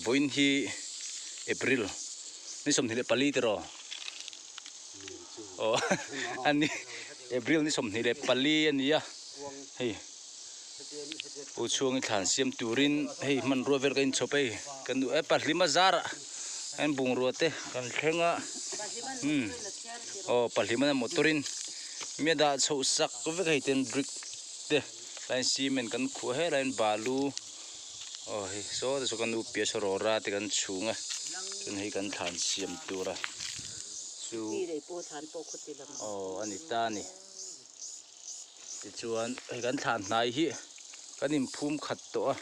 Vawiin hi April ni 24 tiraw aw a ni April ni 24 a ni a hei u chhuang i thlan siam turin hei hmanrua vel ka inchhawp hei kan duh e pahlima zarah a inbungrua te kan thleng a umm aw pahlima motor in mi a dah chhoh sak vek a hei ten brick te tlaiin cement kan khuah helaiin balu aw hei saw te saw kan nu pias rawra te kan chhung a chuan hei kan thlan siam tur a chu aw a ni ta a ni tichuan hei kan thlan hnai hi kan inphum khat tawh a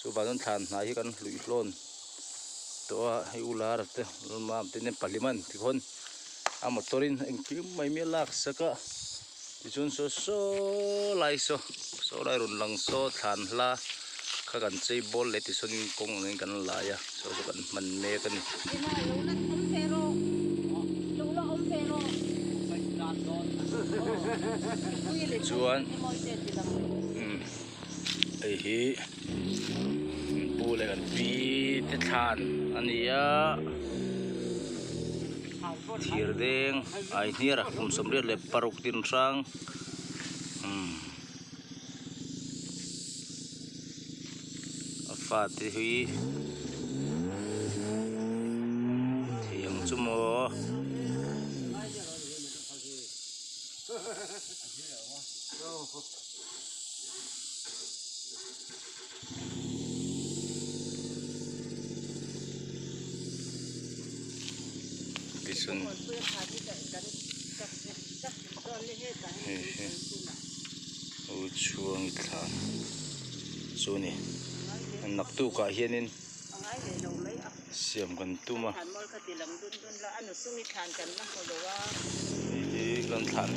chuvang chuan thlan hnai hi kan hluih hlawn tawh a hei u lar te mam te nen pahlim a ni tikhawn a motor in engkim mai mai a lak sak a. Tichuan saw saw lai saw saw lai rawn lang saw thlan hla kha kan chei bawl leh tichuan kawng angin kan lai a saw chu kan hman mek a ni. Chuan umm hei hi kan pu leh kan pi te thlan a ni a. Thir deng ai hniar a kum 86 din hrang umm a fate hi thei ang chu maw. Tichuan hei hi u chhuang thla chu a ni naktuk ah hianin siam kan tum a hei hi kan thlan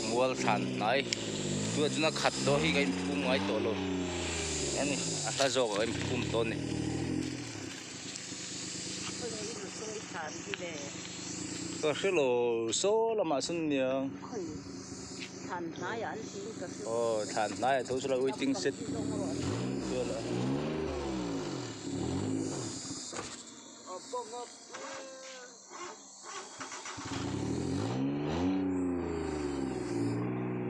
mual thlan hnai tunah chuan a khat tawh hi ka inphum ngai tawh lo a ni a hla zawk ah ka inphum tawh a ni. Ka hre lo saw lamah sawn nia aw thlan hnaiah tho chu lai waiting shed.